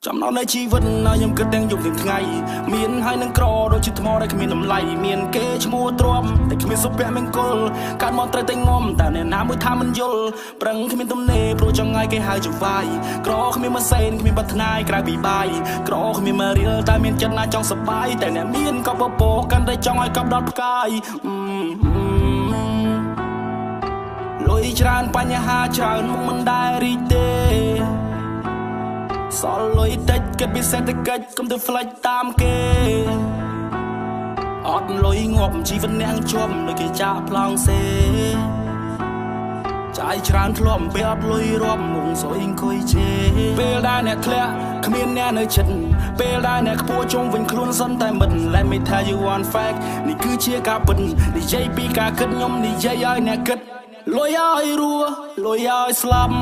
ចំណោទនៃជីវិតណាខ្ញុំគិតទាំងយប់ទាំងថ្ងៃមានហើយនឹងក្រដូចជាថ្មដែលគ្មានតម្លៃមានគេឈ្មោះទ្រាំតែគ្មានសុភមង្គលកើតមកត្រូវតែងំតែអ្នកណាមួយថាមិនយល់ប្រឹងគ្មានទំនេរព្រោះចង់ឲ្យគេហៅចវាយក្រគ្មានម៉ាសេនគ្មានប្រាថ្នាក្រៅពីបាយក្រគ្មានមករៀលតែមានចិត្តណាចង់សប្បាយតែអ្នកមានក៏ពពកកាន់តែចង់ឲ្យកប់ដល់ផ្កាយលុយច្រើនបញ្ហាច្រើនមុខមិនដែលរីកទេសសល់លុយតិចគិតពីសេដ្ឋកិច្ចកុំទៅផ្លេចតាមគេអត់លុយងាប់ជីវិតអ្នកជាប់ដូចគេចាក់ប្លង់សេចាយច្រើនធ្លាប់ពេលអត់លុយរាប់មុងសុយអង្គុយជេពេលដែលអ្នកធ្លាក់គ្មានអ្នកនៅចិត្តពេលដែលអ្នកខ្ពស់ជុំវិញខ្លួនសិនតែមិត្ត Let me tell you one fact នេះគឺជាការពិតនិយាយពីការគិតខ្ញុំនិយាយឲ្យអ្នកគិតលុយឲ្យរស់លុយឲ្យស្លាប់